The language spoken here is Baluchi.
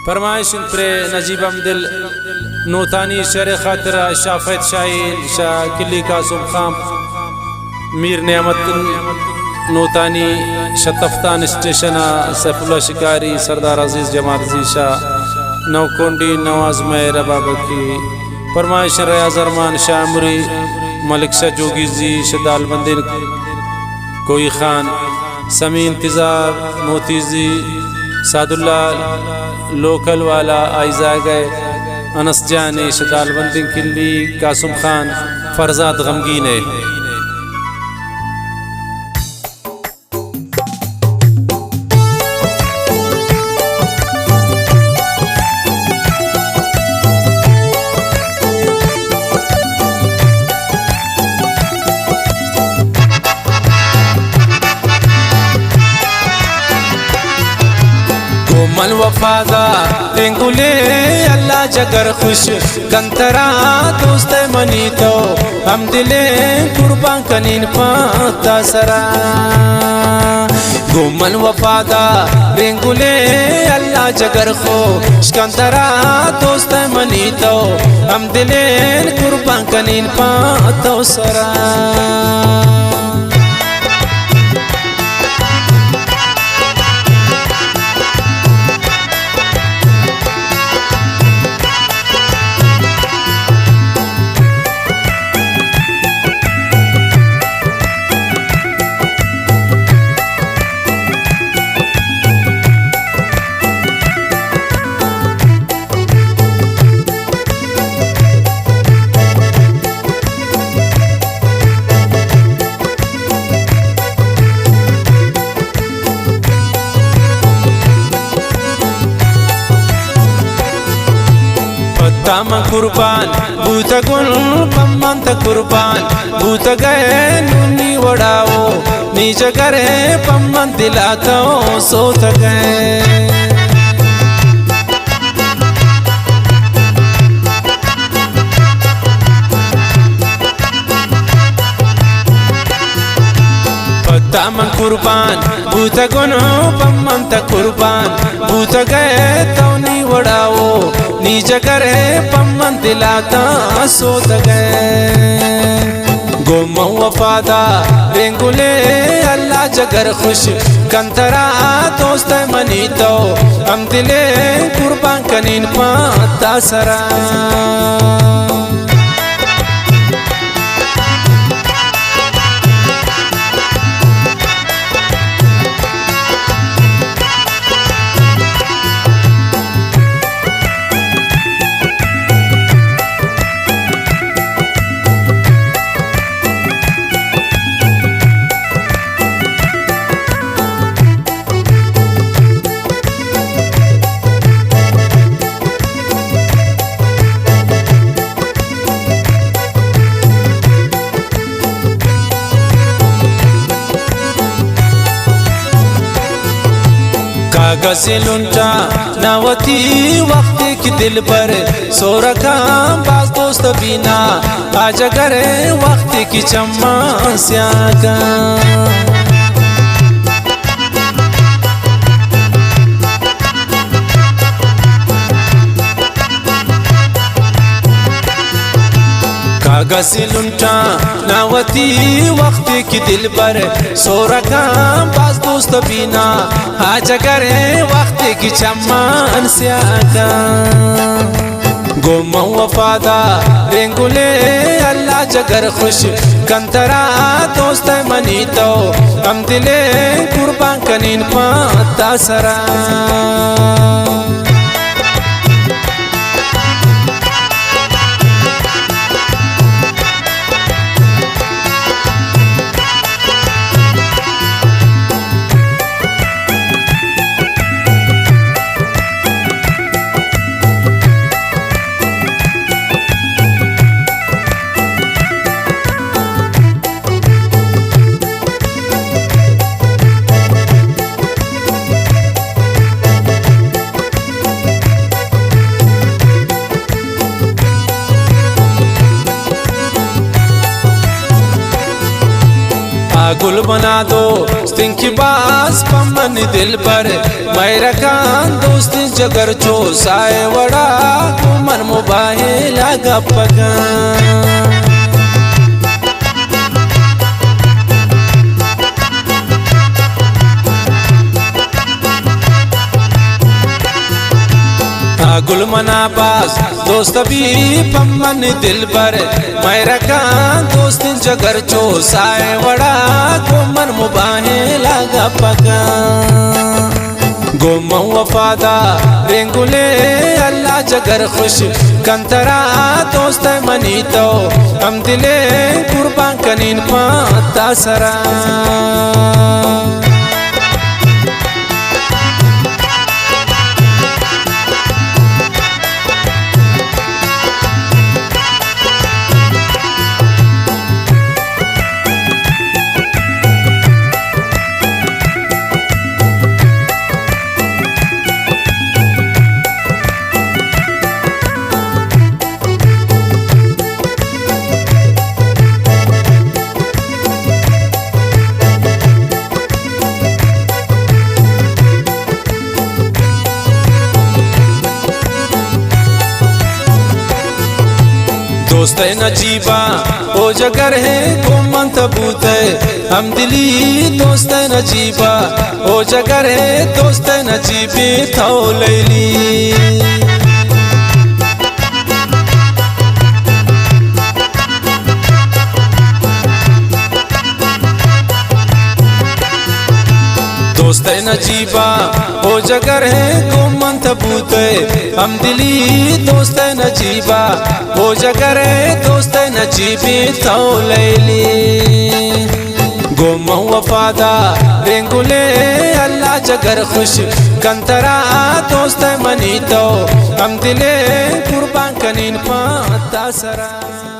فرمائش انت پر نجیب ہمدل نوتانی شعر خاطر شاہ فید شاہین، شاہ کلی قاسم خان، میر نعمت نوتانی، شتفتان اسٹیشن سیف اللہ شکاری، سردار عزیز جمالزی شاہ نوکونڈی، نواز مہر بابکی، فرمائش ریاض ارمان شاہ امری، ملک شاہ جوگیزی، شدال بندین کوئی خان، سمی انتظار، موتیزی، سعد اللہ لوکل والا، آئی زاگئے انس جان، شدال بندین کلی، قاسم خان، فرزاد غمگین ء۔ گوں من وفادار رنگولے، اللہ جگر خوش کن ترا، دوست منی تو ہم دلیں، قربان کنین پانتا سرا۔ گوں من وفادار رنگولے، اللہ جگر خوش کن ترا، دوست منی تو ہم دلیں، قربان کنین پانتا سرا۔ پتا من قربان بوتگن، پمنت قربان بوتگئے، نونی وڑاو نی جگرے، پمن دلاتو سوتگئے۔ پتا من قربان بوتگن، پمنت قربان بوتگئے، تو نی وڑاو نی جگرے، پمن دلاتا سوتگئے۔ گوں من وفادار رنگولے، اللہ جگر خوش کن ترا، دوست منی تو ہم دلیں، قربان کنین پانتا سرا۔ کاگد سے لنٹا نہ وتی، وقتی کہ دلبر سورگاں، باز دوست بینا آ جگرے، وقتی کہ چماں سیاگاں۔ کاگد سے لنٹاں نہ وتی، وقتی کہ دلبر سورگاں، باز دوست بینا آ جگرے، وقتی کہ چمان سیاگاں۔ گوں من وفادار رنگولے، اللہ جگر خوش کن ترا، دوست منی تو ہم دلیں، قربان کنین پانتا سرا۔ گل منا دوستیں کہ باز پہ من دلبر، مہرکان دوستیں جگر چو سائے وڑا، گوں من موبائلا گپ کن۔ آ گل منا باز دوست بی پہ من دلبر، مہرکان دوستیں جگر چو سائے وڑا، گوں من موبائلا گپ کن۔ گوں من وفاداریں گلے، اللہ جگر خوش کن ترا، دوست منی تو ہم دلے، قربان کنین پہ تا سرا۔ دوست نجیبا او جگر ہے، گوں من تبوتے ہم دلی، دوست نجیبا او جگر ہے، دوست نجیبی تو لیلی۔ دوست نجیبا او جگر ہے، گوں من تبوتے ہم دلی، دوست نجیبا او جگر ہے، دوست نجیبی تو لیلی۔ گوں من وفاداریں گلے، اللہ جگر خوش کن ترا، دوست منی تو ہم دلے، قربان کنین پہ تا سرا۔